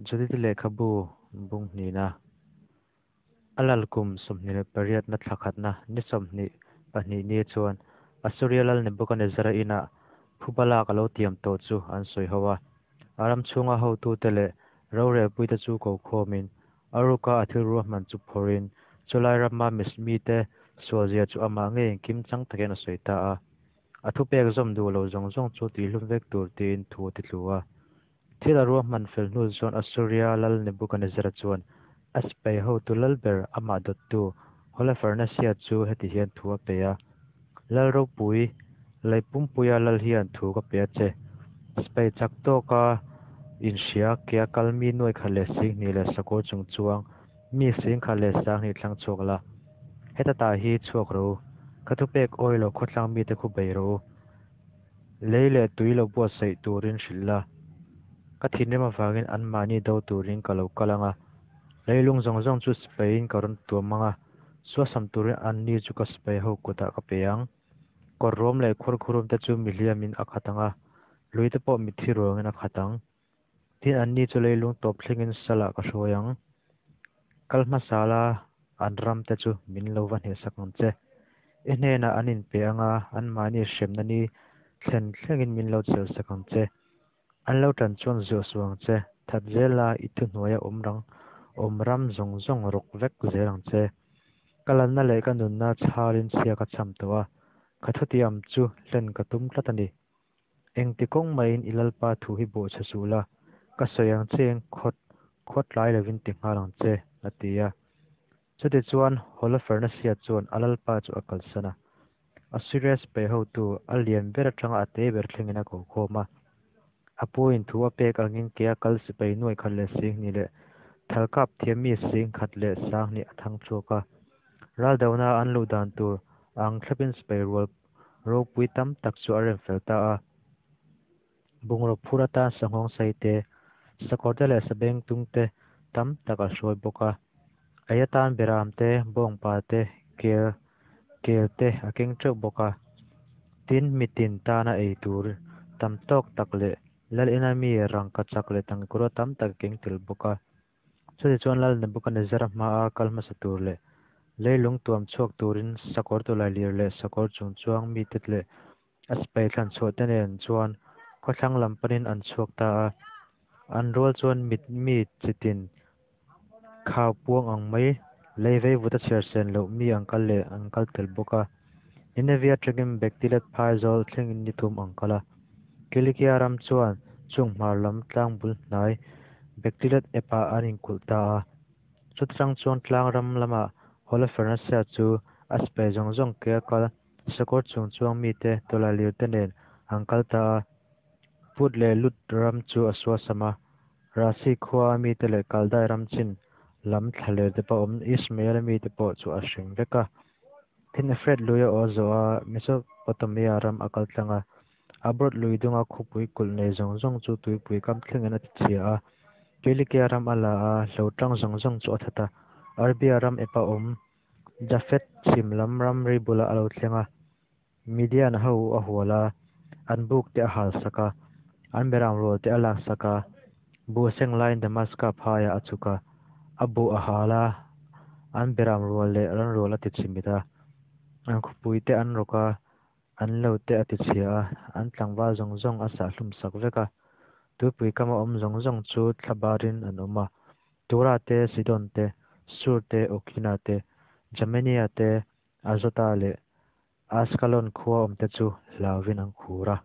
Judith lehkhabu bung hnihna a lal kum 28 na thla khatna ni 22 ni chuan Assuria lal Nebukanezzara inah phuba lak a lo tiam tawh chu an sawi ho a. A ram chhunga hotute leh rorelpuite chu ko khawmin, a ruka a thil ruahman chu phawrhin, chulai rama mite sualzia chu amah ngeiin kimchang takin a sawi ta a. A thupek zawm duh lo zawng zawng chu tihlum vek tur tiin thu a titlu a. Thil a ruahman fel hnu chuan Assuria lal Nebukanezzara chuan a sipai hotu lal ber amah dawttu Holofernesia chu heti hian thu a pe a, Lal ropui, lei pumpuia lal hian thu ka pe a che. Sipai chak tawka inhria kea kal mi nuai khat leh 2000 leh sakawr chung chuang mi 10,200 thlang chhuak la. Heta tah hi chhuak rawh u, ka thupek awi lo khawtlang mite khu bei rawh u. Lei leh tui lo buatsaih turin hrilh la, ka thinrim avangin anmahni do turin ka lo kal ang a, leilung zawng zawng chu sipaiin ka rawn tuam ang a, suasam turin anni chu ka sipai ho kutah ka pe ang. Kawr ruam leh khurkhurum te chu mihliamin a khat ang a, lui te pawh mitthi ruangin a khat ang. Tin, anni chu leilung tawp thlengin salah ka hruai ang. Kal hmasa la, an ram te chu min lo va hnehsak ang che. I hnenah an inpe ang a, anmahni hremna ni thlen thlengin min lo chelsak ang che. An lo tan chuan zuah suh ang che, that zel la, i thuhnuaia awm rang awm ram zawng zawng rawk vek zel ang che. Ka lanna leh ka nunna chhalin chhia ka cham tawh a, ka thutiam chu hlen ka tum tlat a ni. Engti kawng maiin i Lalpa thu hi bawhchhe suh la, ka sawi ang che eng khawt khawt tlai lovin ti nghal ang che, a ti a. Chutichuan Holofernesia chuan a Lalpa chu a kalsan a. Assyria sipai hotu a lian ber atanga a te ber thlengin a ko khawm a. A puin thu a pek angin kea kal sipai nuai khat leh 2000 leh thalkap thiam mi 10,200 a thang chhuak a. Raldona an luh dan tur ang thlapin sipai rual ropui tam tak chu a rem fel ta a. Bungraw phur atan sanghawng sei te, sakawr te leh sabeng tung te tam tak a hruai bawk a. Ei atan beram te, bawngpa te, kel kel te a keng teuh bawk a. Tin, mitin tana ei tur tam tawk tak leh lal ina mi rangkachak leh tangkura tam tak a keng tel bawk a. Chutichuan Lal Nebukanezzara hmaa kal hmasa tur leh leilung tuam chhuak turin sakawr tawlailir leh sakawr chung chuang mite leh a sipai thlan chhuah te nen chuan khawthlang lam panin an chhuak ta a. An rual chuan mit mi chitin khau puang ang mai lei veivut a chhiar sen loh mi an kal leh an kal tel bawk a. Nineveh atangin Bektilet phaizawl thlengin ni thum an kal a. Kilikia ram chuan chung hmar lam tlang bul hnai Bektilet epah an inkulh ta a. Chutchang chuan tlang ram lamah Holofernesia chu a sipai zawng zawng ke a kal sakawr chung chuang mite tawlailir te nen an kal ta a. Put leh Lut ram chu a suasam a. Rasi khua a mite leh Kaldai ram chin lam thlaler te pawh awm Ishmael-a mite pawh chu a hring vek a. Tin, Efrat lui a aw zawh a, Mesopotamia ram a kal tlang a. Abrot lui dunga khawpui kulh nei zawng zawng chu tuipui kam thlengin a tichhia a. Kilikia ram a la a, hlo tang zawng zawng chu a that a. Arabia ram epa awm Jafet chhim lam ramri bulah a lo thleng a. Midian ho a hual a, an buk te a hal sak a, an beram rual te a lak sak a, buh seng laiin Damaska phaiah a chhuk a, a buh a hal a, an beram rual leh ran rual a tichimit a, an khawpui te an rawk a, an lo te a tichhia a, an tlangval zawng zawng a sahhlum sak vek a, tuipui kama awm zawng zawng chu thlabarin an awm a, Tura te, Sidon te, Sur te, Okina te, Jamenia te, Azota leh Askalon khua awmte chu hlauvin an khur a.